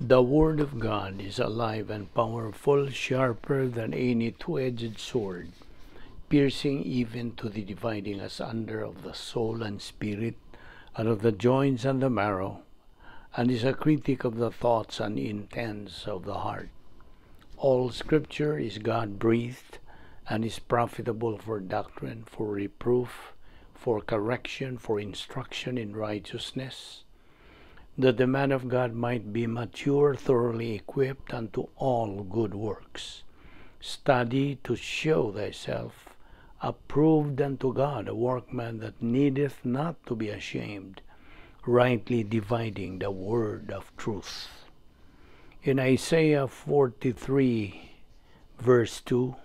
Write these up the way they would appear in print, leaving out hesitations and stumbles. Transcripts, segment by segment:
The Word of God is alive and powerful, sharper than any two-edged sword, piercing even to the dividing asunder of the soul and spirit, and of the joints and the marrow, and is a critic of the thoughts and intents of the heart. All Scripture is God-breathed and is profitable for doctrine, for reproof, for correction, for instruction in righteousness, that the man of God might be mature, thoroughly equipped unto all good works. Study to show thyself approved unto God, a workman that needeth not to be ashamed, rightly dividing the word of truth. In Isaiah 43, verse 2,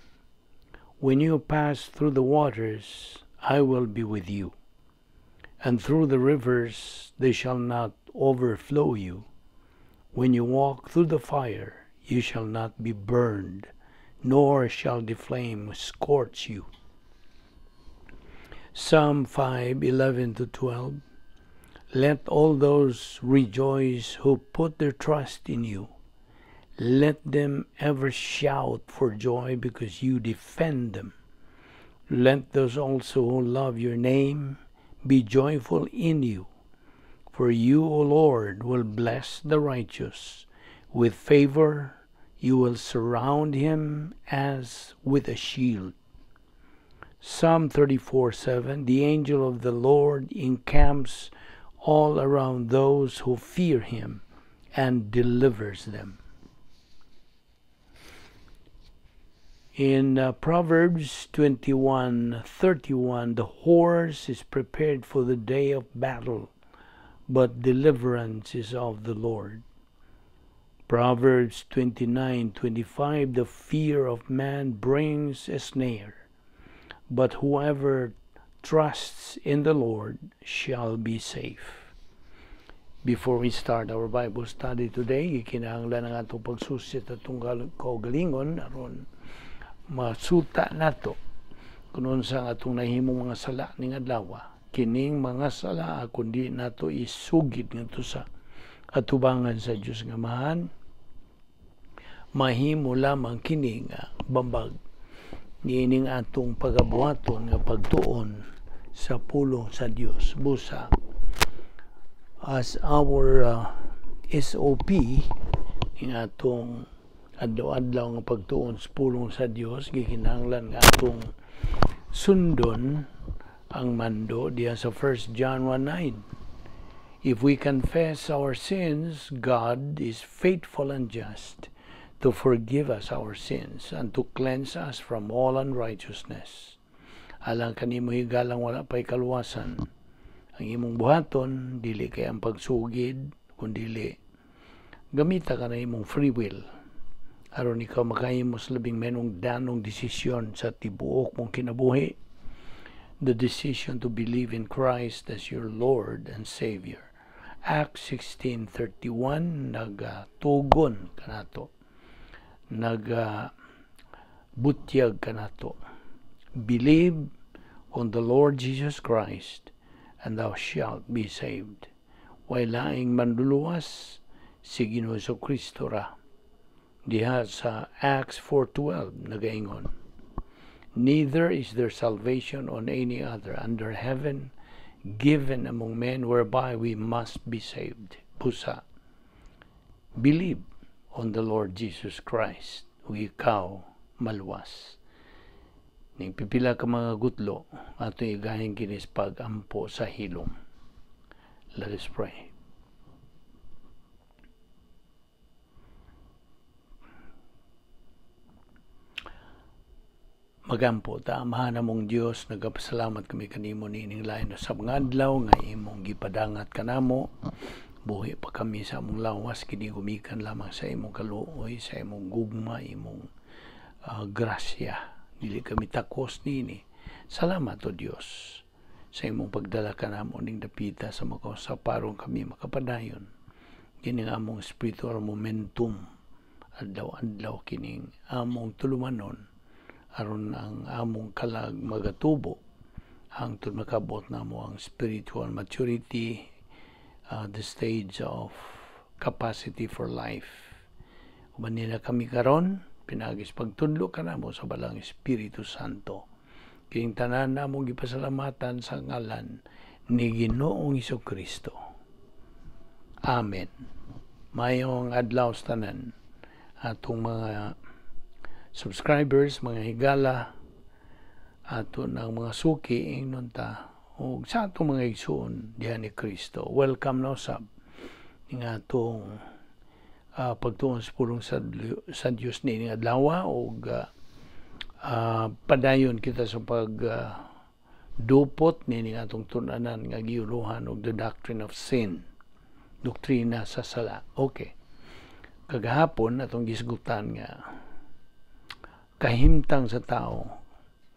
"When you pass through the waters, I will be with you, and through the rivers, they shall not overflow you. When you walk through the fire, you shall not be burned, nor shall the flame scorch you." Psalm 5:11-12, "Let all those rejoice who put their trust in you. Let them ever shout for joy because you defend them. Let those also who love your name be joyful in you. For you, O Lord, will bless the righteous. With favor you will surround him as with a shield." Psalm 34:7, "The angel of the Lord encamps all around those who fear him and delivers them." In Proverbs 21:31, "The horse is prepared for the day of battle, but deliverance is of the Lord." Proverbs 29:25, "The fear of man brings a snare, but whoever trusts in the Lord shall be safe." Before we start our Bible study today, gikinahanglan ang atong pagsusit atong kaugalingon aron masuta nato kung unsa ang atong nahimong mga sala ning adlaw. Kining mga sala kundi nato isugid ngadto sa atubangan sa Dios nga Amahan, mahimo lamang kini nga bambag niining atong pagabuhaton nga pagtuon sa pulong sa Dios. Busa as our SOP ning atong adlaw-adlaw nga pagtuon sa pulong sa Dios, gikinahanglan nga atong sundon ang mando diya sa 1 John 1:9. "If we confess our sins, God is faithful and just to forgive us our sins and to cleanse us from all unrighteousness." Alang kanimo higalang wala pa'y kaluwasan, ang imong buhaton dili kay ang pagsugid, kundili gamita ka na imong free will aron ikaw makahimo sa labing menong danong desisyon sa tibuok mong kinabuhi, the decision to believe in Christ as your Lord and Savior. Acts 16:31 nagatugon kanato, nagabutyag kanato, "Believe on the Lord Jesus Christ and thou shalt be saved." Way laing manluluwas, si Ginoo Kristo ra. Diha sa Acts 4:12 nagaingon, "Neither is there salvation on any other under heaven given among men whereby we must be saved." Busa, believe on the Lord Jesus Christ ug ikaw maluwas. Ning pipila ka mga gutlo ato igahin kinis pag-ampo sa hilom. Let us pray. Magampo ta. Amahan namong Dios, nagapasalamat kami kanimo niining lain sa mga adlaw nga imong gipadangat kanamo. Buhi pa kami sa among lawas, kini gumikan lamang sa imong kaluoy, sa imong gugma, imong grasya. Dili kami takos niini. Salamat, O Dios, sa imong pagdala kanamo ning dapita sa makausaparong kami makapadayon. Kining among spiritual momentum adlaw-adlaw, kining among tulumanon aron ang among kalag magatubo hangtod makabot namo ang spiritual maturity, the stage of capacity for life. Uban nila kami karon pinaagi sa pagtudlo kanamo sa Balaang Espiritu Santo. Kining tanan namong gipasalamatan sa ngalan ni Ginoong Kristo. Amen. Maayong adlaw sa tanan atong mga subscribers, mga higala, ato ng mga suki ingnon ta ug sa atong mga igsuon diha ni Kristo. Welcome na usab ning atong pagtuon sa pulong sa Dios ni adlaw ug padayon kita sa pag dupot nining atong tun-anan nga giuluhan og the doctrine of sin, doktrina sa sala. Okay. Kagahapon atong gisgutan nga kahimtang sa tao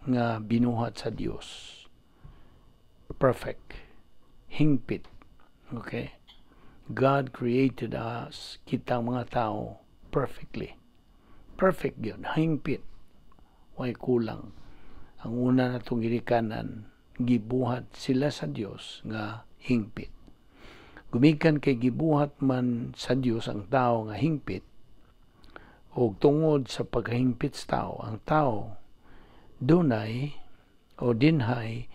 nga binuhat sa Dios. Perfect. Hingpit. Okay? God created us, kitang mga tao, perfectly. Perfect yun. Hingpit. Way kulang. Ang una natong ginikanan, gibuhat sila sa Dios nga hingpit. Gumikan kay gibuhat man sa Dios ang tao nga hingpit, o tungod sa pagkahingpit sa tao, ang tao dunay o dinhay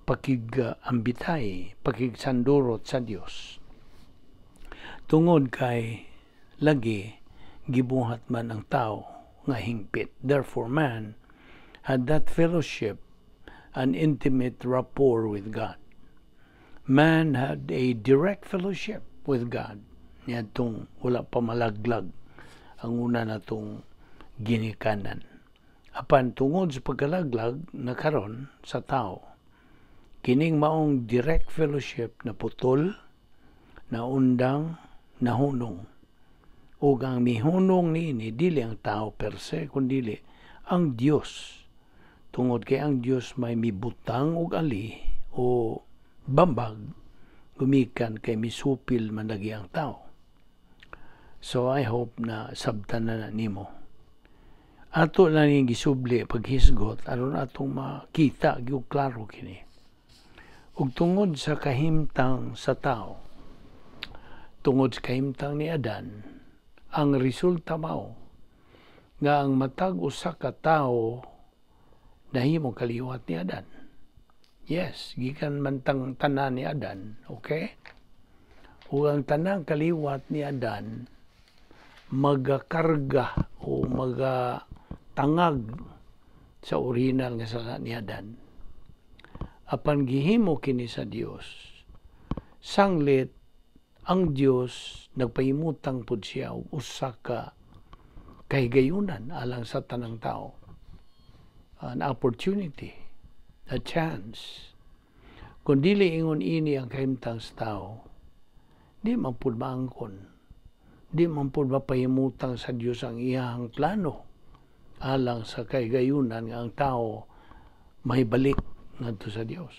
pakig-ambitay, pakigsandurot sa Dios. Tungod kay lagi gibuhat man ang tao nga hingpit. Therefore, man had that fellowship and intimate rapport with God. Man had a direct fellowship with God niadtong wala pa malaglag ang una natong ginikanan. Apan tungod sa pagkalaglag na karon sa tao, kining maong direct fellowship na putol, na undang, nahunong. Ug ang mihunong niini dili ang tao per se, kundili ang Dios. Tungod kay ang Dios may mibutang og ali o bambag gumikan kay misupil man lagi ang tao. So I hope na sabtan na nimo. Ato na ning gisubli paghisgot aron atong makita gyud klaro kini. Ug tungod sa kahimtang sa tao, tungod sa kahimtang ni Adan, ang resulta mao nga ang matag usa ka tawo nahimong kaliwat ni Adan. Yes, gikan man tang tanan ni Adan, okay? Ug ang tanang kaliwat ni Adan magakarga o magatangag sa original nga sala ni Adan. Apan gihimo kini sa Dios. Sanglit ang Dios nagpahimutang pud siya og usa ka kahigayunan alang sa tanang tao. An opportunity, a chance. Kung dili ingon ini ang kahimtang sa tao, di man pud maangkon. Di man pud mapahimutang sa Dios ang iyahang plano alang sa kahigayunan nga ang tao mahibalik ngadto sa Dios.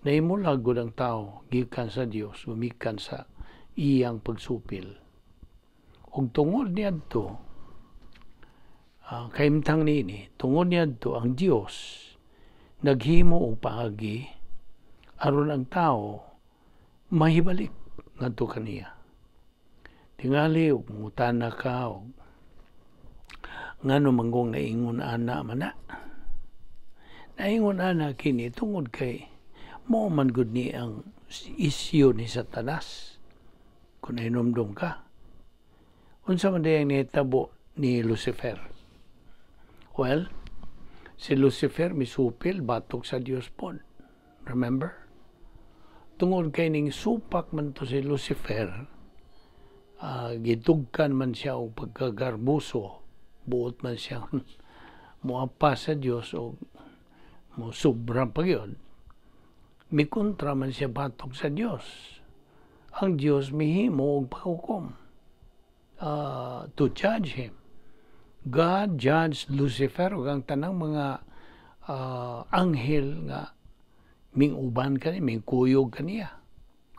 Nahimulag gud ang tao gikan sa Dios, gumikan sa iyang pagsupil. Ug tungod niadto, kahimtang niini, tungod niadto ang Dios naghimo og paagi aron ang tao mahibalik ngadto kaniya. Tingali og mangutana ka og ngano manggong naingon ana man na. Naingon ana kini tungod kay mao man gud ni ang isyu ni Satanas. Kung nahinumdum ka, unsa man diay ang nahitabo ni Lucifer? Well, si Lucifer misupil batok sa Dios pod. Remember? Tungod kay ning supak man to si Lucifer, gitugkan man siya og pagkagarbuso, buot man siya moapa sa Dios o mo sobra pa gyud. Mikontra man siya batok sa Dios. Ang Dios mihimo og paghukom to judge him. God judged Lucifer ug ang tanang mga anghel nga ming-uban kani, ming-kuyog kaniya.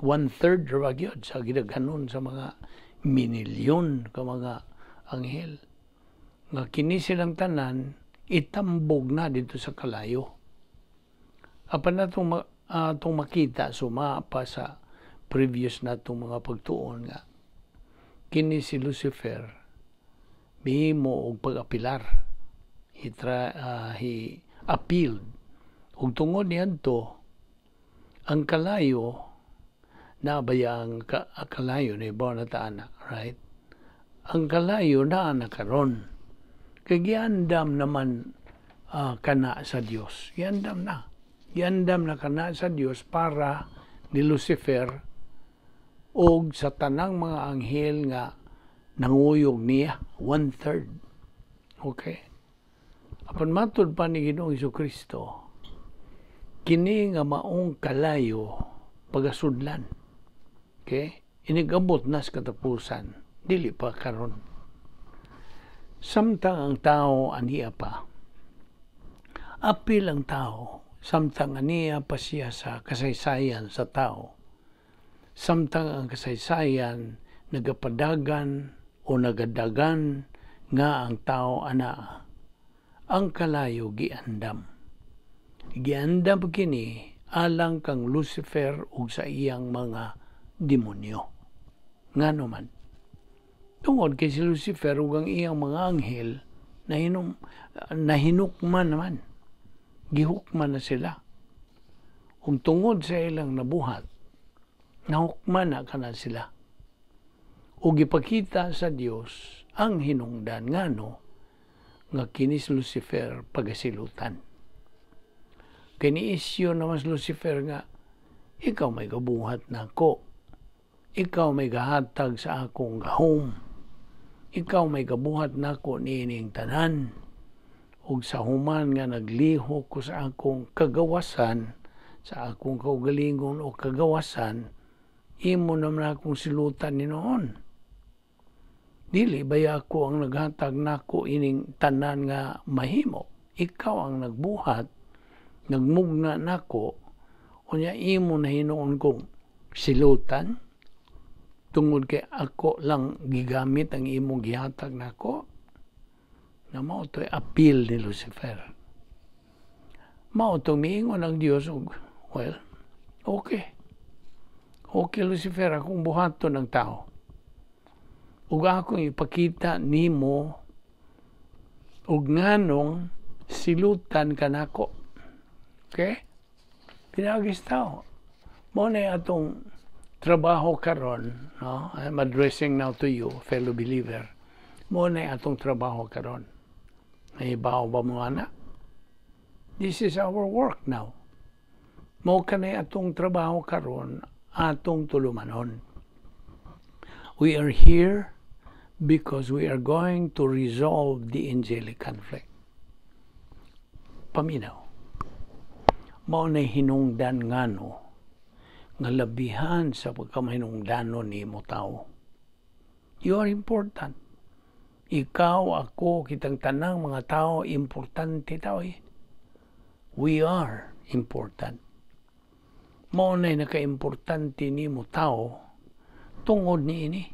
One-third ra gyud sa gidaghanon sa mga minilyon ka mga anghel. Nga kini silang tanan itambog na dito sa kalayo. Apan atong makita suma pa sa previous natong mga pagtuon nga Kini si Lucifer mihimo og pag-apilar. He appealed. Ug tungod niadto, ang kalayo na baya, ang kalayo ni ba na ta ana, right? Ang kalayo naa na karon. Kay giandam naman kana sa Dios. Giandam na. Giandam na kana sa Dios para ni Lucifer og sa tanang mga anghel nga nanguyog niya, one-third. Okay? Apan matud pa ni Ginoong Kristo, kini nga maong kalayo pagasudlan. Okay? Inigabot na sa katapusan, dili pa karon. Samtang ang tao ania pa, apil ang tao, samtang ania pa siya sa kasaysayan sa tao, samtang ang kasaysayan nagapadagan o nagadagan nga ang tao ana, ang kalayo giandam. Giandam kini alang kang Lucifer ug sa iyang mga demonyo. Ngano man? Tungod kay si Lucifer ug ang iyang mga anghel nahinukman naman. Gihukman na sila. Ug tungod sa ilang nabuhat, nahukman na kana sila. Ug gipakita sa Dios ang hinungdan ngano nga kini si Lucifer pagasilutan. Kini isyu naman si Lucifer nga, "Ikaw may gabuhat nako. Ikaw may gahatag sa akong gahom. Ikaw may gabuhat nako niining tanan. Ug sa human nga naglihok ko sa akong kagawasan, sa akong kaugalingon o kagawasan, imo naman akong silutan ni noon. Dili baya ako ang naghatag nako ining tanan nga mahimo? Ikaw ang nagbuhat, nagmugna nako, unya imo na hinuon kong silutan tungod kay ako lang gigamit ang imong gihatag nako." Na mao to'y appeal ni Lucifer. Mao to miingon ang Dios og, "Well, okay. Okay, Lucifer, akong buhaton ang tao. Ug akong ipakita nimo ug nganong silutan kanako." Okay? Pinaagis tao. Mao na atong trabaho karon, no? I'm addressing now to you, fellow believer. Mao na atong trabaho karon. Nahibaw ba mo ana? This is our work now. Mao kanay atong trabaho karon, atong tulumanon. We are here because we are going to resolve the angelic conflict. Paminaw. Mao na hinungdan ngano nga labihan sa pagkamahinungdanon nimo tao. You are important. Ikaw, ako, kitang tanang mga tao, importante tao eh. We are important. Mao na naka-importante nimo tao tungod ni ini.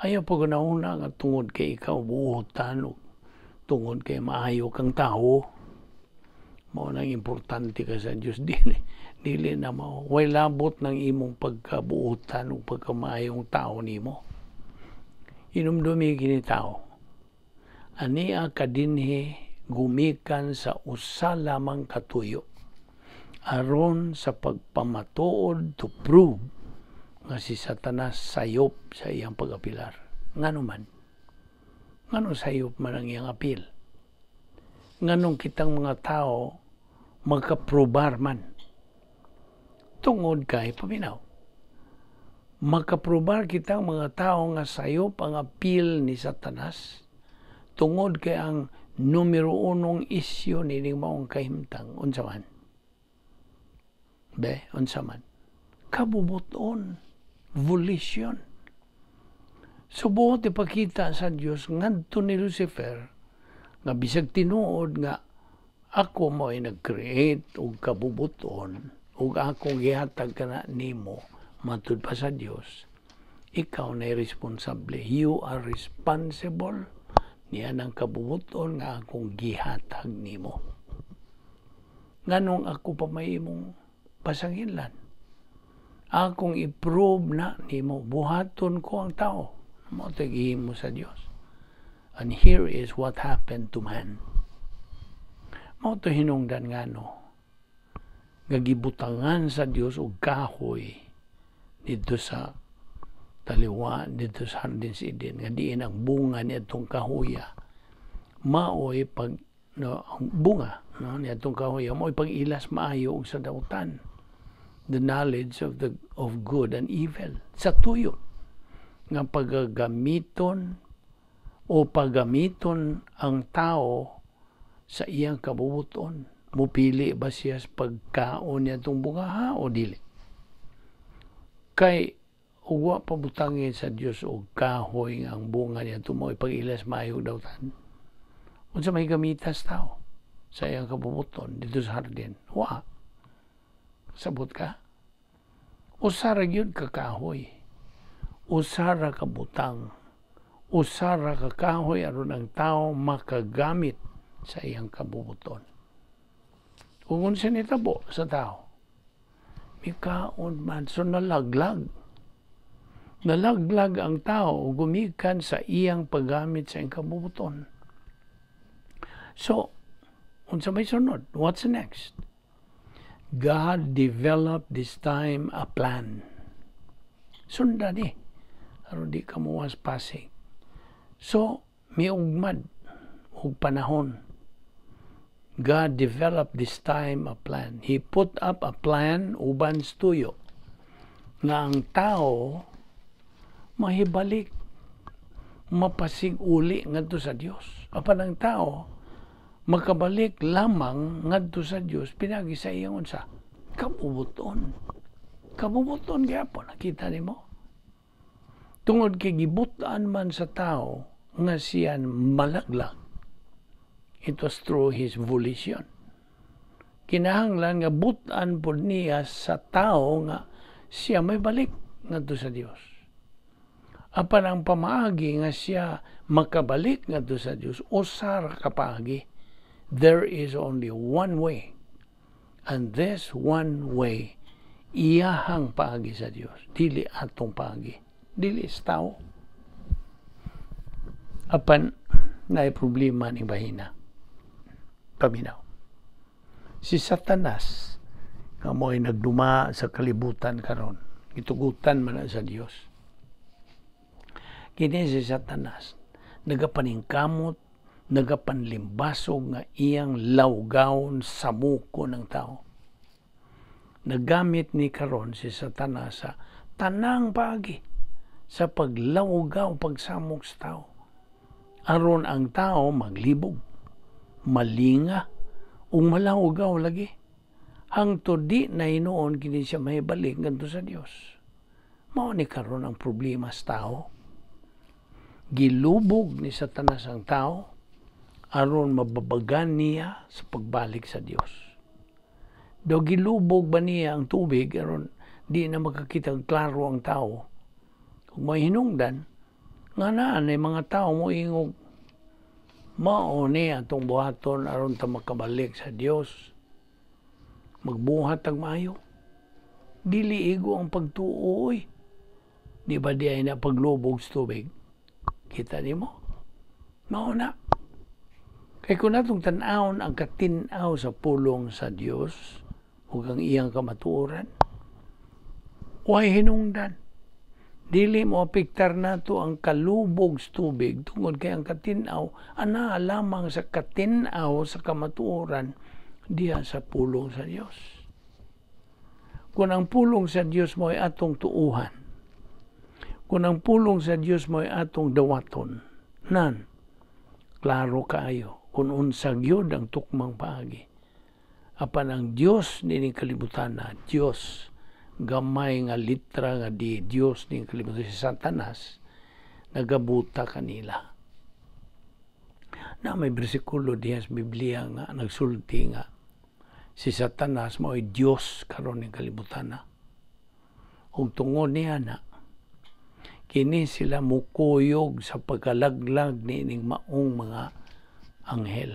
Ayaw pag nauna nga tungod kay ikaw buotan o tungod kay maayo kang tao. Mao nang importante ka sa Diyos. Dili, dili na mao. Way labot ng imong pagkabuotan o pagkamaayong tao nimo. Inumdumi kini tao. Ania kadinhi gumikan sa usa lamang katuyo aron sa pagpamatuod, to prove nga si Satanas sayop sa iyang pag-apilar. Ngano man? Ngano sayop man ang iyang apil? Nganong kitang mga tao makaprobar man? Tungod kay, paminaw, makaprobar kitang mga tao nga sayop ang apil ni Satanas tungod kay ang numero unong isyu nining maong kahimtang, unsa man? Be, unsa man? Kabubuton, volition. So buot ipakita sa Dios ngadto ni Lucifer nga bisag tinuod nga ako mo ay nag-create og kabubuton ug akong gihatag kana nimo, matud pa sa Dios, ikaw na responsable. You are responsible niya ng kabubuton nga akong gihatag nimo. Nganong ako pa may imong pasanginlan? Akong i-prove na nimo, buhaton ko ang tao. Mao to gihimo sa Dios. And here is what happened to man. Mao to hinungdan ngano nga gibutangan sa Dios og kahoy didto sa taliwa, didto sa Hardin sa Eden, nga diin ang bunga niadtong kahoya maoy pag, no, ang bunga, no, niadtong kahoya maoy pag-ilas maayo ug sa dautan, the knowledge of good and evil, sa tuyo nga pagagamiton o pagamiton ang tao sa iyang kabubuton. Mupili ba siya sa pagkaon niadtong bunga, ha, o dili? Kay ug wa pa butangin sa Dios og kahoy nga ang bunga niya maoy pag-ilas maayo ug dautan, unsa may gamitas tao sa iyang kabubuton didto sa hardin? Wa. Sabot ka? Usa ra gyud ka kahoy. Usa ra ka butang. Usa ra ka kahoy aron ang tao makagamit sa iyang kabubuton. Kung unsa nitabo sa tao, mikaon man, so nalaglag. Nalaglag ang tao gumikan sa iyang paggamit sa iyang kabubuton. So, unsa may sunod? What's next? God developed this time a plan. Sundan ni aron di ka muwas passing. So, miugmad og panahon. God developed this time a plan. He put up a plan uban sa tuyo nga ang tao mahibalik, mapasig-uli ngadto sa Dios. Apan ang tao makabalik lamang ngadto sa Dios pinagi sa iyang unsa? Kabubuton. Kabubuton gyapon, nakita nimo. Tungod kay gibutan man sa tao nga siya malaglag. It was through his volition. Kinahanglan nga butan pod niya sa tao nga siya may balik ngadto sa Dios. Apan ang pamaagi nga siya makabalik ngadto sa Dios, usa ra ka paagi. There is only one way. And this one way, iyahang paagi sa Dios. Dili atong paagi. Dili sa tao. Apan naay problema ning bahina. Paminaw. Si Satanas nga mo'y nagduma sa kalibutan karon. Gitugutan man na sa Dios. Kini si Satanas nagapaningkamot, nagapanlimbasog nga iyang lawgawon sa muko ng tao. Nagamit ni karon si Satanas sa tanang paagi sa paglawgaw, pagsamok sa tao. Aron ang tao maglibog, malinga, ug malawgaw lagi. Hangtod di na hinuon kini siya mahibalik ngadto sa Dios. Mao ni karon ang problema sa tao. Gilubog ni Satanas ang tao aron mababagan niya sa pagbalik sa Dios. Daw gilubog ba niya ang tubig aron di na makakita klaro ang tao? Kung may hinungdan, nga naa nay mga tao mo ingog, mao ni atong buhaton aron ta makabalik sa Dios. Magbuhat tag maayo. Dili igo ang pagtuo, oy. Di ba di ay na paglubog sa tubig? Kita nimo? Mao na. Kay kung natong tan-awon ang katin-aw sa pulong sa Dios ug ang iyang kamatuoran, way hinungdan. Dili mo apektar nato ang kalubog sa tubig tungod kay ang katin-aw ana lamang sa katin-aw sa kamatuoran diha sa pulong sa Dios. Kung ang pulong sa Dios mo ay atong tuuhan, kung ang pulong sa Dios mo ay atong dawaton, nan, klaro kaayo kung unsa gyud ang tukmang paagi. Apan ang Dios nining kalibutan na, Dios, gamay nga litra nga di Dios ning kalibutan, si Satanas, nagabuta kanila. Na may bersikulo diha sa Biblia nga nagsulti nga si Satanas mao'y Dios karon ning kalibutan na. Ug tungod niya na, kini sila mukuyog sa pagkalaglag niining maong mga anghel.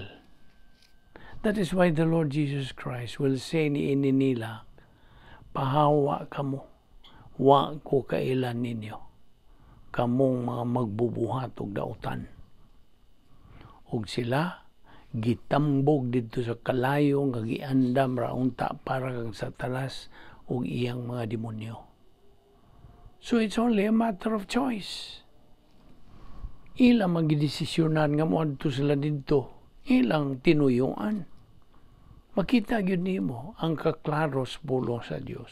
That is why the Lord Jesus Christ will say niini nila, "Pahawa kamo." Wa ko kaila ninyo, kamong mga magbubuhat og dautan. Ug sila gitambog didto sa kalayo nga giandam ra unta para kang Satanas ug iyang mga demonyo. So it's only a matter of choice. Ilang magidesisyonan nga moadto sila didto, ilang tinuyuan. Makita gyud nimo ang kaklaro sa pulong sa Dios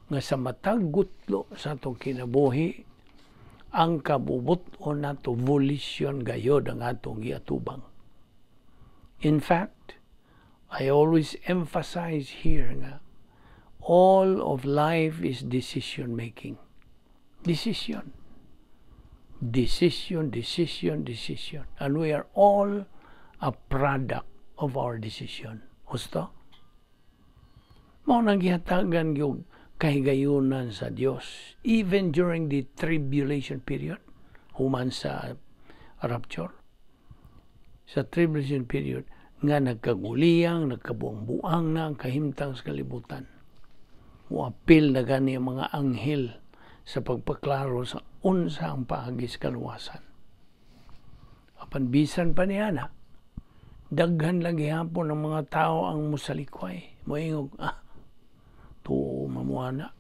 nga sa matag gutlo sa atong kinabuhi, ang kabubut-on nato, volition gayod ang atong giatubang. In fact, I always emphasize here nga all of life is decision making. Decision. Decision, decision, decision. And we are all a product of our decision. Husto? Mao nang gihatagan gyud kahigayunan sa Dios even during the tribulation period, human sa rapture. Sa tribulation period nga nagkaguliyang, nagkabuang-buang na ang kahimtang sa kalibutan. Muapil na gani ang mga anghel sa pagpaklaro sa unsa ang paagi sa kaluwasan. Apan bisan pa niya na, daghan lang gihapon ng mga tao ang musalikway. Moingog, "Ah, tuo mamuana.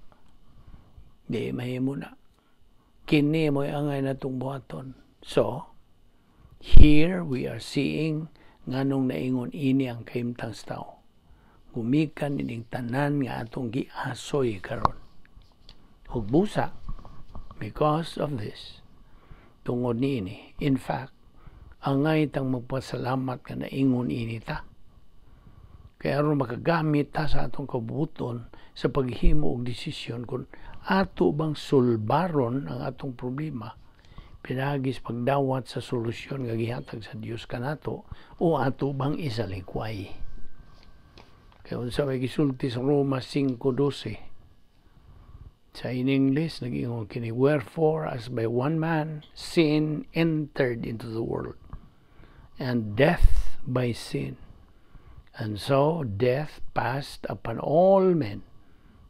Di mahimo na. Kini mo'y angay natong buhaton." So, here we are seeing nganong naingon ini ang kahimtang sa tao. Gumikan ining tanan nga atong giasoy karon. Ug busa, because of this, tungod niini, in fact, angay tang magpasalamat nga naingon ini ta. Kaya aron makagamit ta sa atong kabubuton sa paghimo og desisyon kung ato bang sulbaron ang atong problema pinaagi sa pagdawat sa solusyon nga gihatag sa Dios kanato o ato bang isalikway. Kaya unsa may gisulti sa Roma 5:12? Sa in English, nag-ingon kini, "Wherefore, as by one man sin entered into the world, and death by sin. And so death passed upon all men,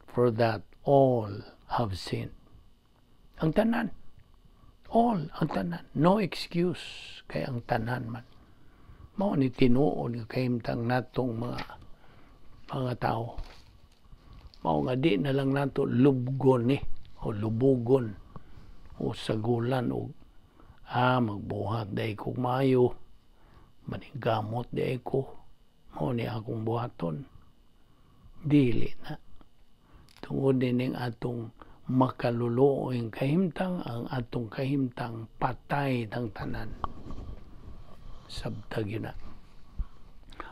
for that all have sinned." Ang tanan. All, ang tanan. No excuse kay ang tanan man. Mao ni tinuod nga kahimtang natong mga tao. Mao nga di na lang nato lubgon ni o lubugon o sagulan o magbuhat diay kog maayo, maninggamot diay ko, mao ni akong buhaton. Dili na. Tungod nining atong makaluluoy kahimtang, ang atong kahimtang, patay tang tanan. Sabtag yun na.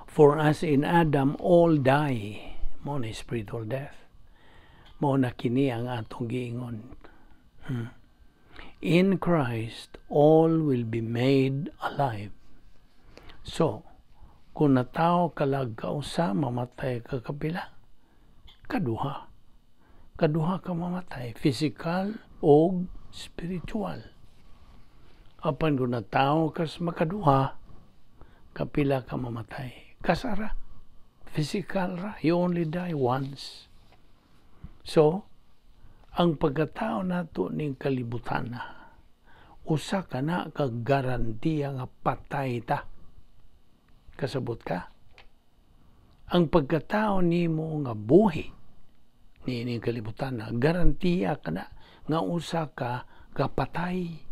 For as in Adam all die, mao ni spiritual death. Mao na kini ang atong giingon. In Christ, all will be made alive. So, kung natawo kalag kausa, mamatay ka kapila? Kaduha. Kaduha ka mamatay, physical o spiritual. Apan kung natawo kas makaduha, kapila ka mamatay? Kasara. Physical ra. You only die once. So, ang pagkatao nato ning kalibutan na, usa ka na ka garantiya nga patay ta. Kasabot ka? Ang pagkatao nimo nga buhi niining kalibutan na, garantiya ka na nga usa ka kapatay.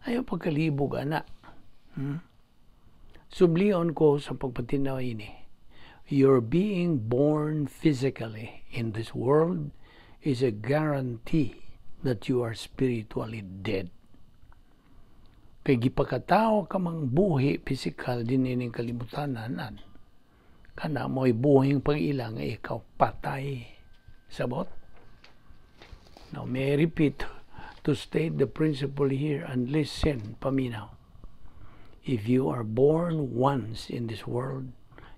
Ayaw pagkalibog ana. Sublion ko sa pagpatinaw ini. Your being born physically in this world is a guarantee that you are spiritually dead. Kay gipakatao ka mang buhi physical din ining kalibutanan, kana mo'y buhing pag-ila nga ikaw patay. Sabot? Now, may I repeat to state the principle here and listen, paminaw. If you are born once in this world,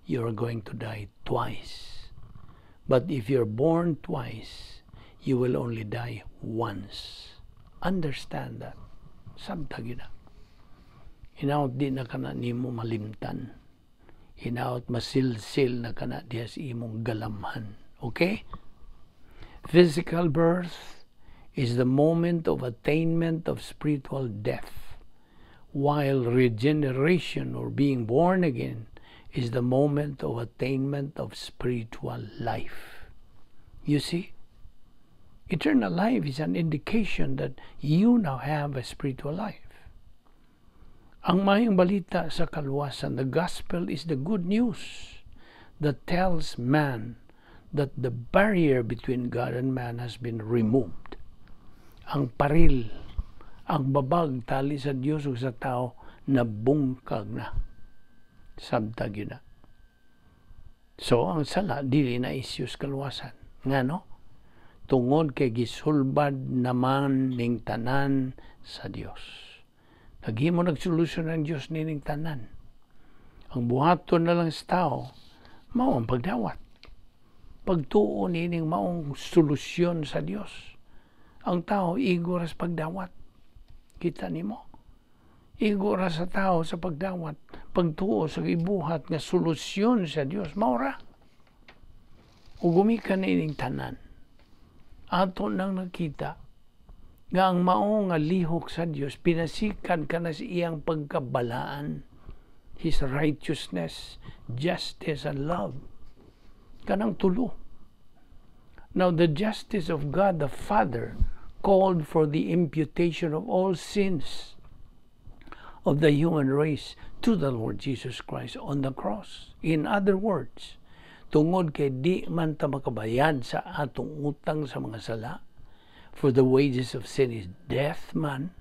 you are going to die twice. But if you're born twice, you will only die once. Understand that. Sabtag yun na. Hinaot di na kana nimo malimtan. Hinaot masilsil na kana diha sa imong galamhan. Okay? Physical birth is the moment of attainment of spiritual death, while regeneration or being born again is the moment of attainment of spiritual life. You see, eternal life is an indication that you now have a spiritual life. Ang maayong balita sa kaluwasan, the gospel is the good news that tells man that the barrier between God and man has been removed. Ang paril, ang babag tali sa Dios ug sa tao, nabungkag na. Sabta gyud na. So ang sala dili na isyu sa kaluwasan. Ngano? Tungod kay gisulbad naman ning tanan sa Dios. Naghimo nagsolusyon ang Dios nining tanan. Ang buhaton na lang sa tao, mao ang pagdawat. Pagtuo nining maong solusyon sa Dios. Ang tao igo ra sa pagdawat. Kita nimo? Igo ra sa tao sa pagdawat. Pagtuo sa ibuhat nga solusyon sa Dios, mao ra. Ug gumikan nining tanan, ato nang nakita nga ang mao nga lihok sa Dios pinasikan ka na sa iyang pagkabalaan, His righteousness, justice, and love. Kanang tulo. Now, the justice of God the Father called for the imputation of all sins of the human race to the Lord Jesus Christ on the cross. In other words, tungod kay di man ta makabayad sa atong utang sa mga sala, for the wages of sin is death man,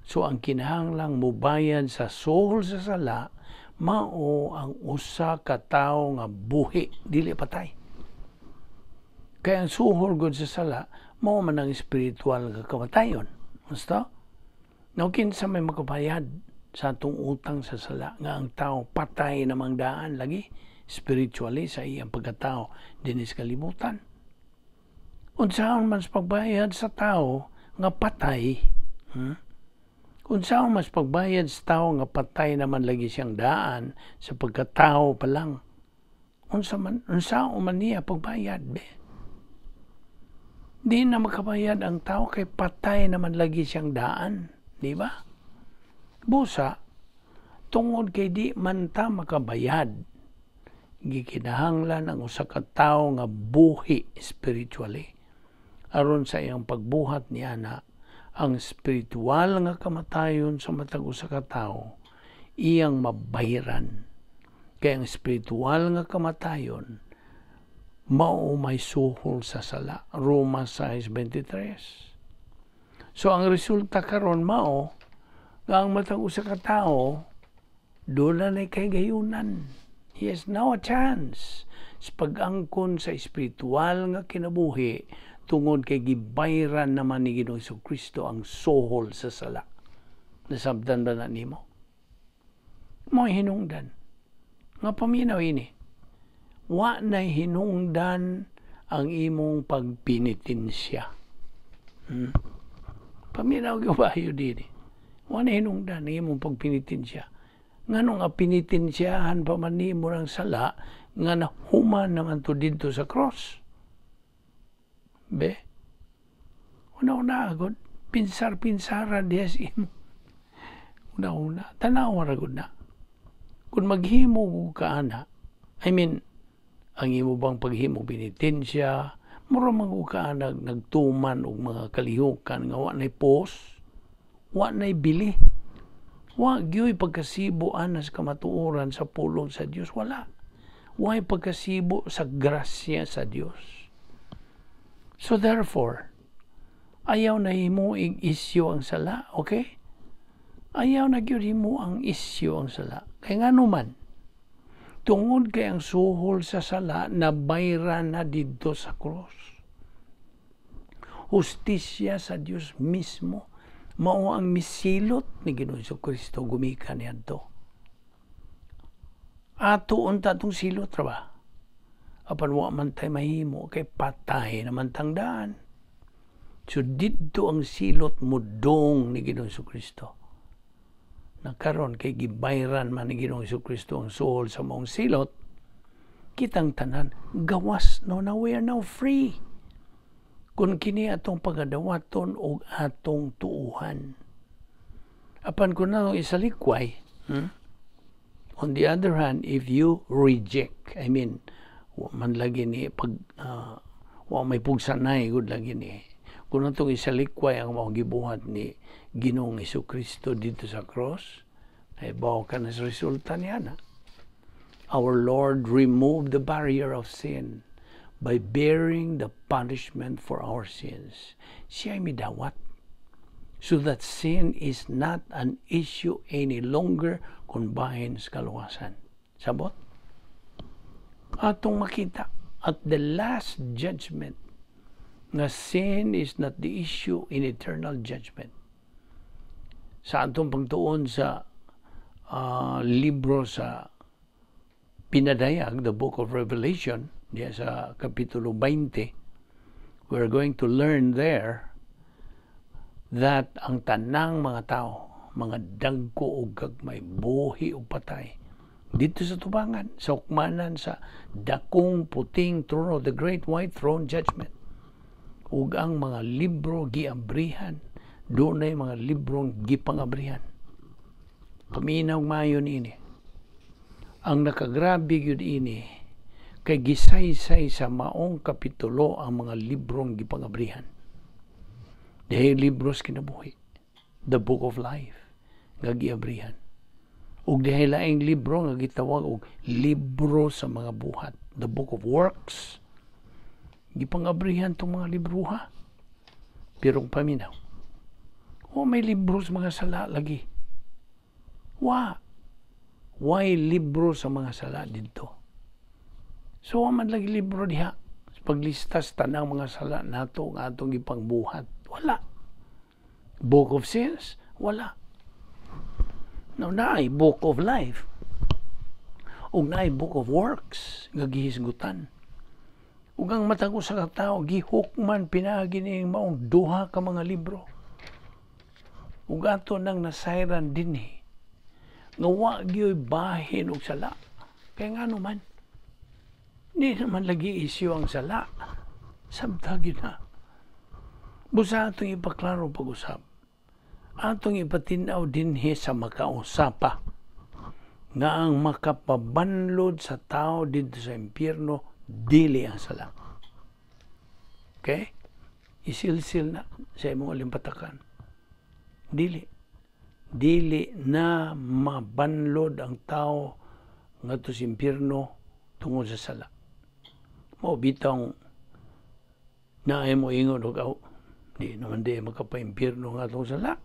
so ang kinahanglang mubayad sa suhol sa sala, mao ang usa ka tawo nga buhi, dili patay. Kay ang suhol gud sa sala, mao man ang espiritual nga kamatayon. Basta? Now, kinsa may makabayad sa atong utang sa sala nga ang tao patay namang daan lagi spiritually sa iyang pagkatao dinhi sa kalibutan? Unsaon man sa pagbayad sa tao nga patay? Unsaon man sa pagbayad sa tao nga patay naman lagi siyang daan sa pagkatao pa lang? Unsa man, unsaon man niya pagbayad, be? Di na makabayad ang tao kay patay naman lagi siyang daan, di ba? Busa, tungod kay di man ta makabayad, gikinahanglan ang usa ka tawo nga buhi spiritually. Aron sa iyang pagbuhat niana, ang spiritual nga kamatayon sa matag usa ka tawo iyang mabayran. Kay ang spiritual nga kamatayon mao may suhol sa sala. Roma 6:23. So ang resulta karon mao nga ang matag usa ka tawo duna na kahigayunan. He has now a chance sa pag-angkon sa espiritual nga kinabuhi tungod kay gibayran naman ni Ginoong Kristo ang suhol sa sala. Nasabtan ba na nimo? Mao hinungdan. Nga paminaw ini. Wa na hinungdan ang imong pagpinitensya. Paminaw gyud bayo dini. Wa na hinungdan ang imong pagpinitensya. Ngano nga pinitensyahan pa man nimo ang sala nga nahuman naman to didto sa cross? Be? Una-una agad, pinsar-pinsara diya sa imo. Una-una, tanawa ra gud na. Kung maghimo ka ana, I mean, ang imo bang paghimo penitensya, mura man ka nag nagtuman og mga kalihukan nga wa nay pos, wa nay bili. Wa gyoy pagkasibo ana sa kamatuoran sa pulong sa Dios, wala. Way pagkasibo sa grasya sa Dios. So therefore, ayaw na himo ig isyu ang sala, okay? Ayaw na gyud himo ang isyu ang sala. Kay ngano man, tungod kay ang suhol sa sala nabayran na didto sa cross. Hustisya sa Dios mismo mao ang misilot ni Ginoong Kristo gumikan niadto. Ato unta tong silot ra ba? Apan wa man tay mahimo kay patay naman tang daan. So didto ang silot mudong ni Ginoong Kristo. Na karon kay gibayran man ni Ginoong Kristo ang suhol sa maong silot, kitang tanan gawas no na, we are now free. Kung kini atong pagadawaton og atong tuuhan. Apan kung natong isalikway, On the other hand, if you reject, I mean, wa man lagi ni pag wa may pugsanay gud lagi ni. Kung atong isalikway ang mga gibuhat ni Ginoong Kristo dito sa cross, ay bawo ka na sa resulta niya na. Our Lord removed the barrier of sin by bearing the punishment for our sins. Siya ay midawat so that sin is not an issue any longer kung bahin sa kaluwasan. Sabot? Atong makita at the last judgment nga sin is not the issue in eternal judgment. Sa atong pagtuon sa libro sa Pinadayag, the Book of Revelation, diya sa Kapitulo 20, we're going to learn there that ang tanang mga tao, mga dagko o gagmay, buhi o patay, dito sa tubangan, sa hukmanan, sa dakong puting trono, the Great White Throne Judgment. Ug ang mga libro giabrihan, dunay mga librong gipangabrihan. Paminaw mayo ini. Ang nakagrabe gyud ini kay gisaysay sa maong kapitulo ang mga librong gipangabrihan. Dahil libros kinabuhi, the Book of Life, nga giabrihan. Ug dihay laing libro nga gitawag og libro sa mga buhat, the Book of Works. Gipangabrihan tong mga libro ha. Pero paminaw, o may libro sa mga sala lagi. Wa. Way libro sa mga sala didto. So, wa man lagi libro diha. Paglistas tanang mga sala nato nga atong gipangbuhat. Wala. Book of Sins? Wala. Now, naay Book of Life. Ug naay Book of Works nga gihisgutan. Ug ang matag usa ka tawo gihukman pinaagi ning maong duha ka mga libro. Ug ato nang nasayran dinhi nga wa gyoy bahin og sala. Kay ngano man, di naman lagi isyu ang sala. Sabta gyud na. Busa atong ipaklaro pag-usab. Atong ipatin-aw dinhi sa makausapa nga ang makapabanlod sa tao didto sa impyerno dili ang sala. Okay? Isilsil na sa imong alimpatakan. Dili. Dili na mabanlod ang tao ngadto sa impyerno tungod sa sala. Mao bitong naay mo ingon og aw, di naman di makapaimpyerno nga atong sala.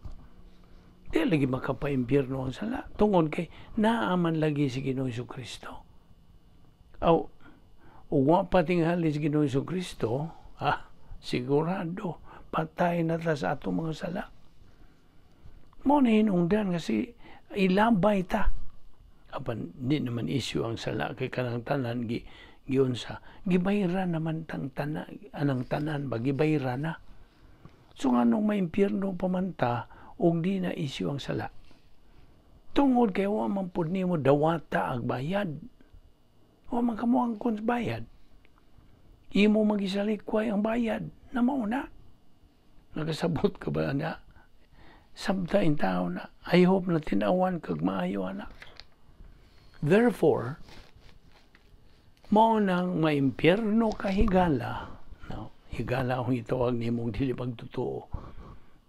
Di lagi makapaimpyerno ang sala tungod kay naaman lagi si Ginoong Kristo. Aw, ug wa pa tingali si Ginoong Kristo, sigurado patay na ta sa atong mga sala. Mao na hinungdan kasi ilabay ta. Apan di naman issue ang sala kay kanang tanan gi giunsa gibayran naman tang tanan anang tanan ba gibayran na. So nganong maimpyerno pa man ta og di na issue ang sala? Tungod kay wa man pud nimo dawata ang bayad. Wa man kamo angkon sa bayad. Imo magisalikway ang bayad na mauna. Nakasabot ka ba na? Sabta in tao na. I hope na tinawan kag maayo ana. Therefore, mao nang maimpyerno ka higala. No, higala akong itawag nimong dili pagtotoo.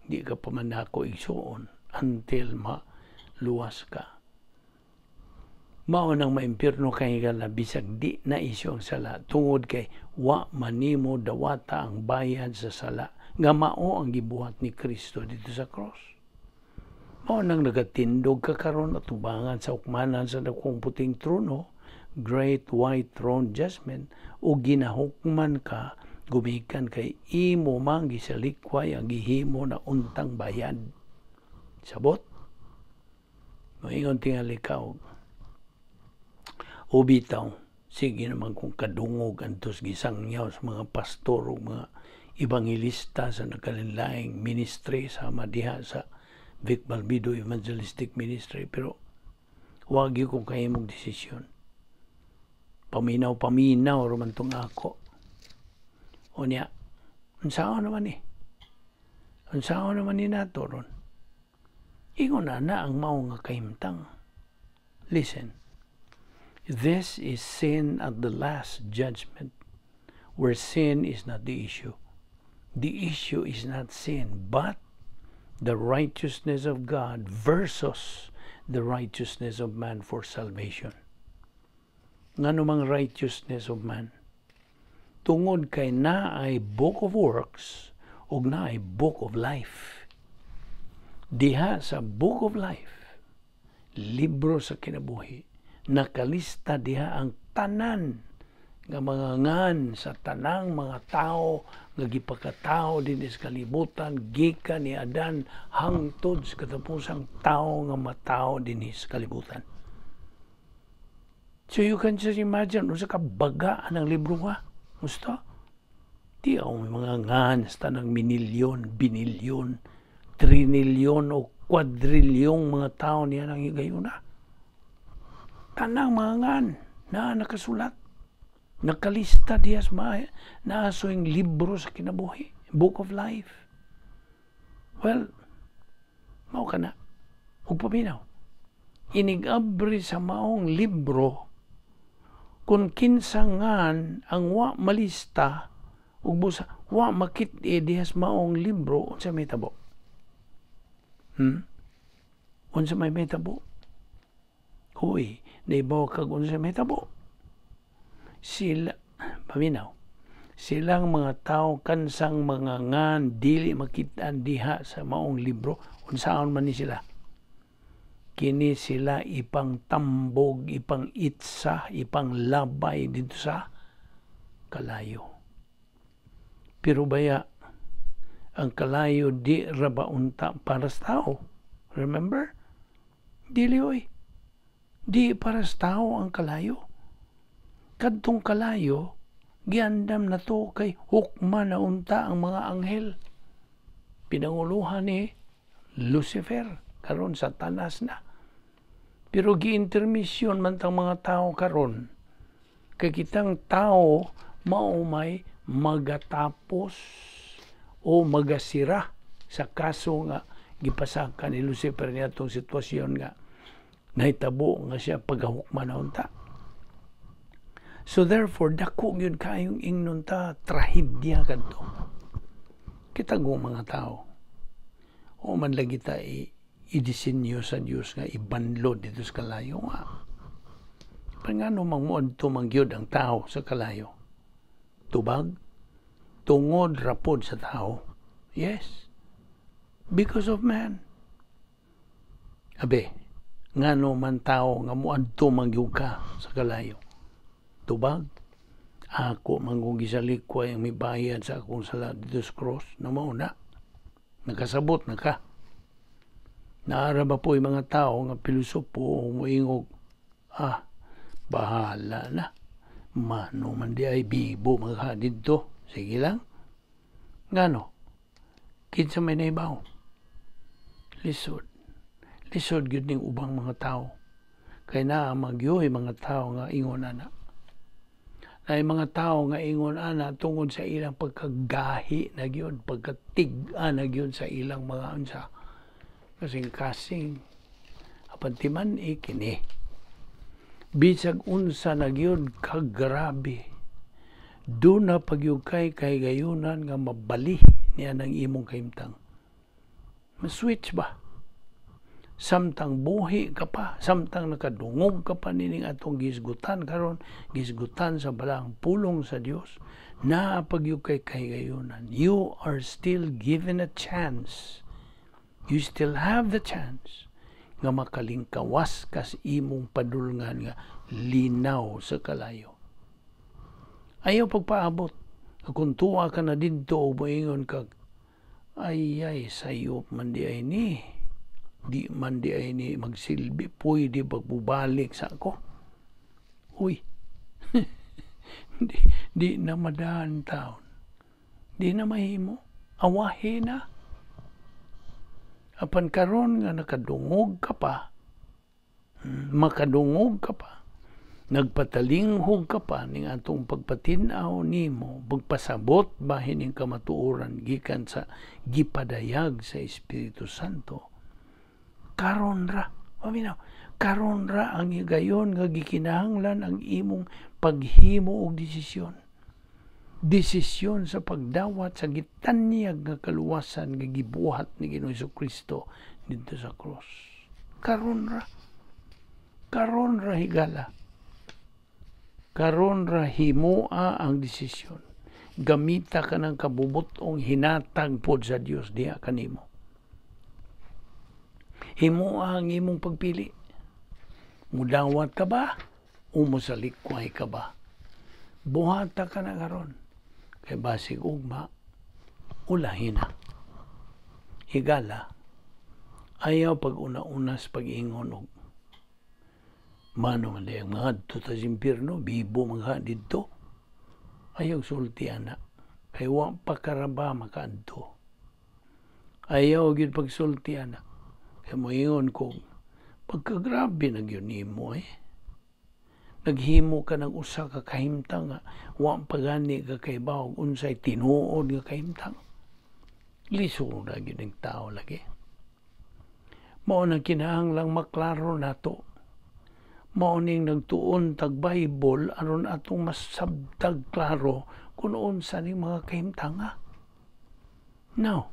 Di ka pa man nako igsuon until maluwas ka. Mao nang maimpyerno ka higala bisag di na isyu ang sala tungod kay wa manimo dawata ang bayad sa sala nga mao ang gibuhat ni Kristo dito sa cross. Mao nang nagatindog ka karon at tubangan sa hukmanan sa dakong puting trono, Great White Throne Judgment, o ginahukman ka gumikan kay imo man gisalikway ang gihimo na untang bayad. Sabot? Moingon tingali ka og o bitaw, sige naman kung kadungog antos gisangyaw sa mga pastor o mga ebanghelista sa nagkalainlaing ministry sama diha sa Vic Balbido Evangelistic Ministry, pero wag gyud kong kahimong desisyon. Paminaw-paminaw raman tong ako. O niya, Unsaon naman ni? Unsaon naman ni nato ron? Ingon na na ang mao nga kahimtang. Listen. This is sin at the last judgment, where sin is not the issue. The issue is not sin, but the righteousness of God versus the righteousness of man for salvation. Ngano mang righteousness of man? Tungod kay naay book of works ug naay book of life. Diha sa book of life, libro sa kinabuhi, nakalista diha ang tanan nga mga ngan sa tanang mga tao nga gipakatao dinhi sa kalibutan gikan ni Adan hangtod sa katapusang tao nga matawo dinhi sa kalibutan. So you can just imagine unsa ka baga ang libro nga. Gusto? Di ako mga ngan sa tanang minilyon, binilyon, trinilyon o kwadrilyong mga tao niya nang higayuna. Tanang mga ngan na nakasulat. Nakalista diyas ma naasoing libro sa kinabuhi, book of life. Well, mao ka na. Ug paminaw. Inig-abri sa maong libro kung kinsa ngan ang wa malista ug busa wa makit-i dihas maong libro, unsa may tabo? Unsa may mahitabo? Huy, naibaw kag unsa may tabo? Sila, paminaw, silang mga tao kansang mga ngan dili makit-an diha sa maong libro, unsaon man ni sila? Kini sila ipang tambog, ipang itsa, ipang labay dito sa kalayo. Pero baya, ang kalayo di ra ba unta para sa tao? Remember? Dili oy. Di para sa tao ang kalayo. Kadtong kalayo, giandam na to kay hukma na unta ang mga anghel. Pinanguluhan ni Lucifer, karon Satanas na. Pero gi-intermission man tang mga tao karon. Kay kitang tao mao may magatapos o magasira sa kaso nga gipasaka ni Lucifer niya itong sitwasyon nga nahitabo nga siya pagahukma na unta. So therefore, dako gyud kayong ingnon ta, trahedya kadto. Kita go mga tao. O man lagi ta idisenyo sa Dios nga ibanlo dito sa kalayo nga. Pangano mang muadto man gyud ang tao sa kalayo? Tubag? Tungod rapod sa tao? Yes. Because of man. Abe, ngano man tao nga muadto man gyud ka sa kalayo? Tubag? Ako man kung gisalikway ang mibayad sa akong sala dito sa cross na mauna. Nakasabot na ka. Naara ba po yung mga tao nga pilosopo o muingog, bahala na. Mano man di ay bibo mga didto. Sige lang. Ngano? Kinsa may naibaw? Lisod. Lisod gyud ning ubang mga tao. Kay naa magyuy mga tao nga ingon ana. Naay mga tao nga ingon ana tungod sa ilang pagkagahi na gyud, pagkatig-a na gyud sa ilang mga unsa kasing-kasing. Apan timan-i kini. Bisag unsa na gyud kagrabe, duna pagyud kay kahigayunan nga mabali niya ng imong kahimtang. Ma-switch ba? Samtang buhi ka pa, samtang nakadungog ka pa nining atong gisgutan karon, gisgutan sa balaang pulong sa Dios, naa pagyud kay kahigayunan. You are still given a chance. You still have the chance nga makalingkawas kas imong padulngan nga linaw sa kalayo. Ayaw pagpaabot. Kung tuwa ka na didto o moingon kag, ay ay, sayop man di ay ni. Di man di ay ni magsilbi, pwede pagbubalik sa ako. Uy, di na madahan taon. Di na mahimo. Awahi na. Apan karon nga nakadungog ka pa, makadungog ka pa, Nagpatalinghog ka pa ning atong pagpatin-aw nimo, pagpasabot bahin ning kamatuoran gikan sa gipadayag sa Espiritu Santo. Karon ra, paminaw, karon ra ang higayon nga gikinahanglan ang imong paghimo og desisyon. Desisyon sa pagdawat sa gitanyag nga kaluwasan nga gibuhat ni Ginoong Kristo didto sa cross. Karon ra. Karon ra, higala. Karon ra himoa ang desisyon. Gamita ka ng kabubutong hinatag pod sa Dios diha kanimo. Himoa ang imong pagpili. Mudawat ka ba? O mosalikway ka ba? Buhata ka na karon. Kay basig ugma, ulahin na. Higala, ayaw pag una-unas pag-ingon og mano man ang mga ta sa impyerno, bibo mga didto. Ayaw sulti ana. Kay wa pa karaba makaadto. Ayaw gyud pagsulti ana. Kay moingon ko, pagkagrabe na gyud nimo eh. Naghimo ka ng usa ka kahimtang nga wa pa gani ka kahibaw unsay tinuod nga kahimtang. Lisod na gyud ang tao lagi. Mao nang kinahanglang maklaro nato. Mao ning nagtuon tag Bible aron atong masabtag klaro kung unsa ning mga kahimtanga. Now,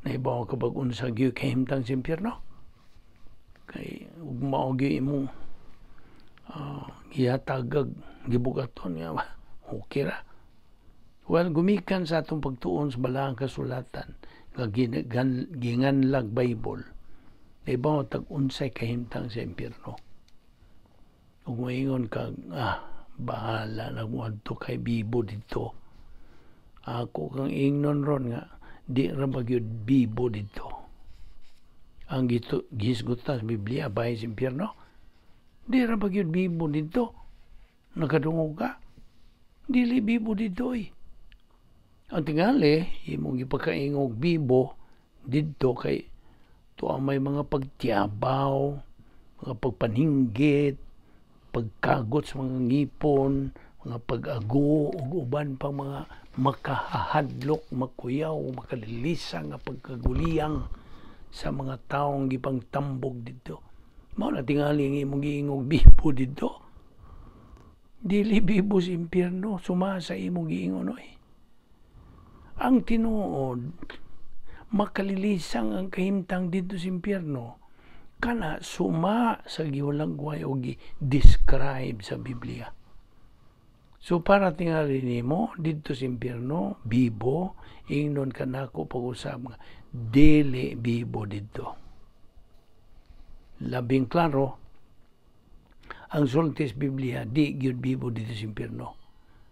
nahibaw ka bag unsa gyud kahimtang sa impyerno? Kay ug mao gyud imong gihatagag gibugaton nga okay ra. Well, gumikan sa atong pagtuon sa balaang kasulatan nga ginganlag Bible, nahibaw tag unsay kahimtang sa impyerno. Ug moingon ka, bahala na mo adto kay bibo didto. Ako kang ingnon ron nga di ra ba gyud bibo didto. Ang gihisgutan sa Biblia bahin sa impyerno, di ra ba gyud bibo didto? Nakadungog ka? Dili bibo didto eh. Ang tingali, imong gipakaingog bibo didto kay tuwa may mga pagtiyabaw, mga pagpaninggit, pagkagot sa mga ngipon, mga pag-ago ug uban pang mga makahadlok, makuyaw, makalilisa nga pagkaguliyang sa mga taong gipangtambog didto. Mao na tingali ang imong giingog bibo didto. Dili bibo sa impyerno, suma sa imong giingon oy. Ang tinuod, makalilisang ang kahimtang didto sa impyerno, kana suma sa giwalagway o gi-describe sa Biblia. So para tingali nimo didto sa impyerno, bibo, ingnon kanako pag-usab nga dili bibo didto. Labing klaro ang sulti sa Biblia, di gyud bibo didto sa impyerno.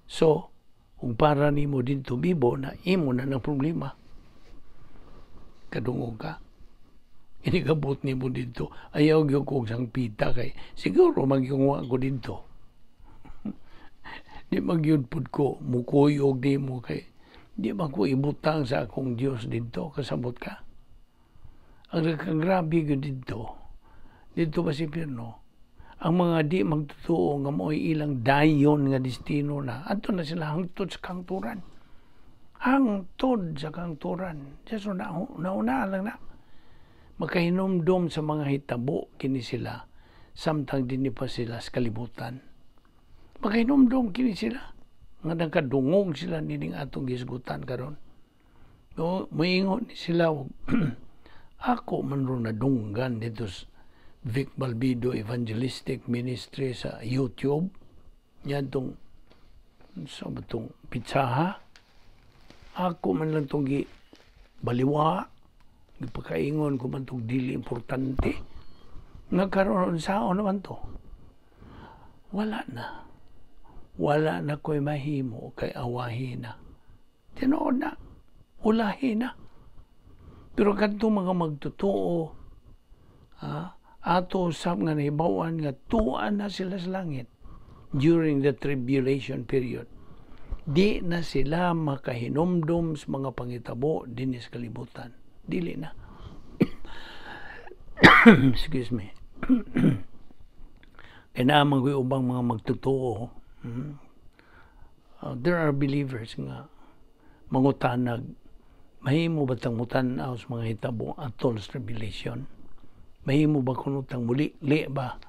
So, kung para nimo didto bibo na, imo na ng problema. Kadungog ka. Inikabot nimo didto. Ayaw gyud kog sangpita kay siguro magyungwa ko didto. Di magyud pud ko mukuyog nimo kay di man ko ibutang sa akong Dios didto, kasabot ka. Ang nagkagrabe gyud didto, didto ba sa impyerno, ang mga di magtotoo nga mao'y ilang dayon nga destino na, adto na sila hangtod sa kangturan. Hangtod sa kangturan. So, nauna lang na. Makahinumdom sa mga hitabo kini sila samtang dinhi pa sila sa kalibutan. Makahinumdom kini sila nga nagkadungog sila nining atong gisgutan karon. No, moingon ni sila, ako man ron nadunggan dito sa Vic Balbido Evangelistic Ministry sa YouTube. Yan tong sa ba tong pitsaha. Ako man lang tong gi baliwa, gipakaingon ko man tong dili importante. Nga karon unsaon naman to? Wala na. Wala na ko'y mahimo kay awahi na. Tinuod na. Ulahi na. Pero kadtong mga magtotoo, ato usab nga nahibaw-an nga tuan na sila sa langit during the tribulation period. Di na sila makahinumdum sa mga pangitabo dinhi sa kalibutan. Dili na. Excuse me. Kay naa man ko'y ubang mga magtotoo. There are believers nga mangutanag, mahimo ba tang mutan-aw sa mga hitabo atol sa tribulation? Mahimo ba kuno tang muli ba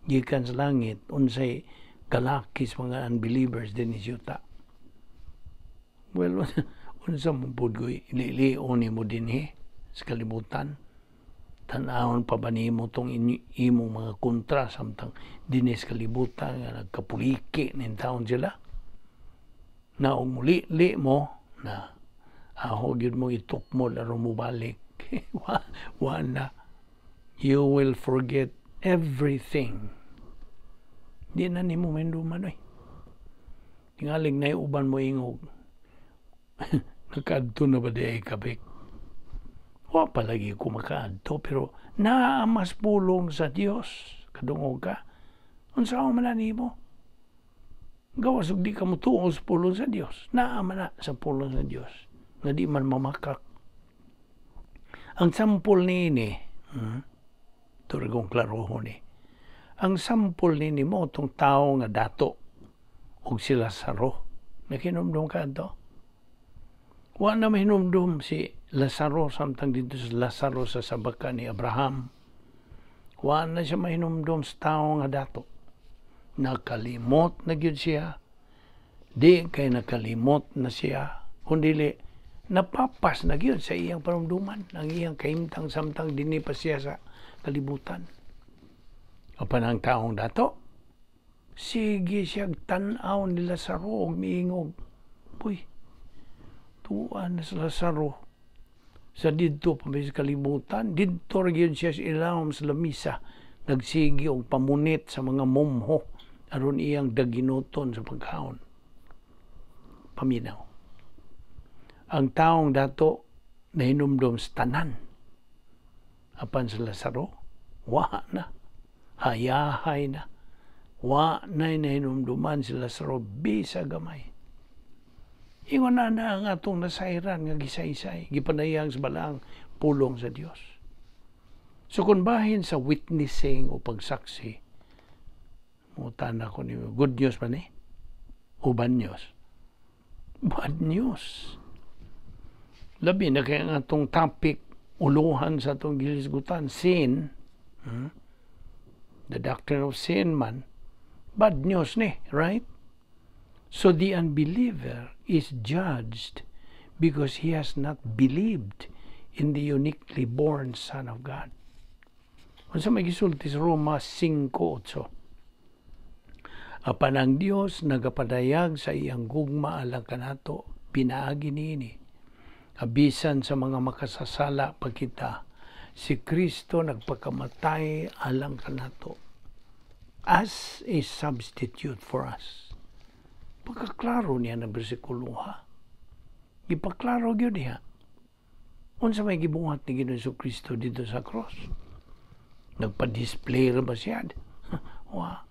gikan sa langit, unsay kalaki sa mga unbelievers dinhi sa yuta? Well, unsa man pud ko'y lilion nimo dinhi sa kalibutan? Tan-awon pa ba nimo tong imong mga kontra samtang dinhi sa kalibutan nga nagkapuliki nin taon sila? Na og muli mo na aho gyud mo itukmol aron mobalik. Wa na. You will forget everything. Di na nimo mahinumduman oy. Tingalig na uban mo ingog. Nakaadto na ba diay ka, Bek? Wa pa lagi ko makaadto, pero naa mas pulong sa Dios. Kadungog ka. Unsa man na nimo? Gawas og di ka motuo sa pulong sa Dios. Naa man na sa pulong sa Dios nga di man mamakak. Ang sampol niini, turigong klarohon ni. Ang sampol niini mo tong tao nga dato og si Lazaro. Nakinumdum ka ato? Wa na mahinumdum si Lazaro samtang dito sa Lazaro sa sabaka ni Abraham. Wa na siya mahinumdum sa tao nga dato. Nakalimot na gyud siya. Di kay nakalimot na siya, kundi napapas na gyud sa iyang panumduman ang iyang kahimtang samtang dinhi pa siya sa kalibutan. Apan ang taong dato, sige siya tan-aw ni Lazaro og miingog, "Uy, tuan na sa Lazaro sa didto pa sa kalibutan." Didto ra gyud siya sa ilawom sa lamisa, nagsige og pamunit sa mga mumho aron iyang daginoton sa pagkaon. Paminaw. Ang taong dato nahinumdom sa tanan. Apan sa Lazaro, wa na. Hayahay na. Wa na nahinumduman si Lazaro bisa gamay. Ingon na na ang atong nasayran nga gisaysay, gipanayang sa balaang pulong sa Dios. So kung bahin sa witnessing o pagsaksi, mutana ko ni, good news ba ni? O bad news? Bad news. Labi na kaya ang atong topic, uluhan sa atong gihisgutan, sin, The doctrine of sin man, bad news ni, right? So the unbeliever is judged because he has not believed in the uniquely born Son of God. Unsa may gisulti sa Roma 5:8? Apan ang Dios nagapadayag sa iyang gugma alang kanato pinaagi niini. Abisan sa mga makasasala pa kita, si Kristo nagpakamatay alang kanato as a substitute for us. Pagkaklaro niya ng bersikulo, ha. Ipaklaro gyud niya. Unsa may gibuhat ni Ginoong Kristo dito sa cross? Nagpa-display ra ba siya? Wa.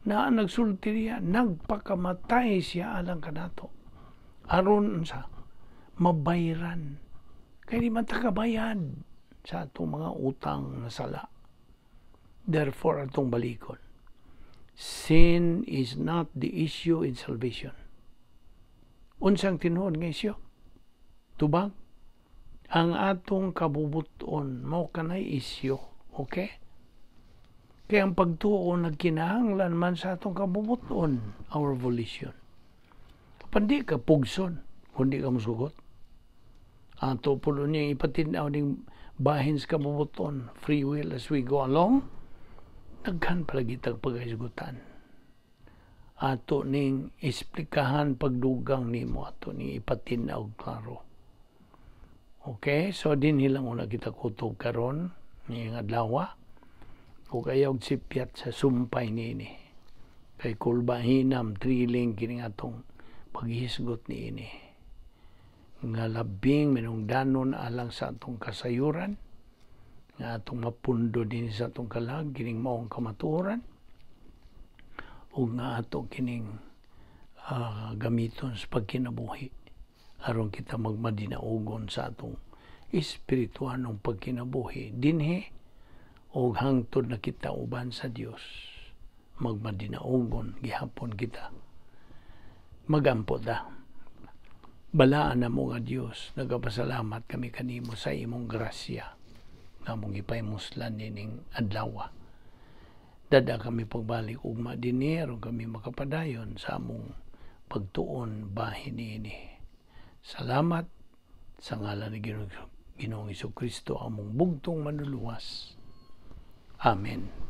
Na nagsulti niya, nagpakamatay siya alang kanato. Aron sa mabayran. Kay di man ta kabayad sa atong mga utang na sala. Therefore, atong balikon. Sin is not the issue in salvation. Unsang tinuod nga isyu? Tubag. Ang atong kabubuton mao kanay isyu. Okay? Kaya ang pagtuo nagkinahanglan man sa atong kabubuton, our volition. Pandi ka pugson kung di ka musugot. Ato pulo niya ipatin-aw ning bahin sa kabubuton, free will as we go along, daghan palagi tag paghisgutan. Ato ning esplikahan pagdugang nimo, ato ning ipatin-aw klaro. Okay, so dinhi lang una kita kutob karon ning adlaw. Ug ayaw sipyat sa sumpay niini. Kay kulba hinam thrilling kining atong paghisgot niini. Nga labing minungdanon alang sa atong kasayuran, nga atong mapundo din sa atong kalag kining maong kamatuoran, ug nga ato kining gamiton sa pagkinabuhi aron kita magmadinaugon sa atong espirituanong pagkinabuhi dinhi ug hangtod na kita uban sa Dios. Magmadinaugon gihapon kita. Magampo ta. Balaan namo nga Dios, nagapasalamat kami kanimo sa imong grasya nga among gipahimuslan nining adlaw. Dad-a kami pagbalik ugma dinhi aron kami makapadayon sa among pagtuon bahin niini. Salamat sa ngalan ni Ginoong Kristo, among bugtong Manluluwas. Amen.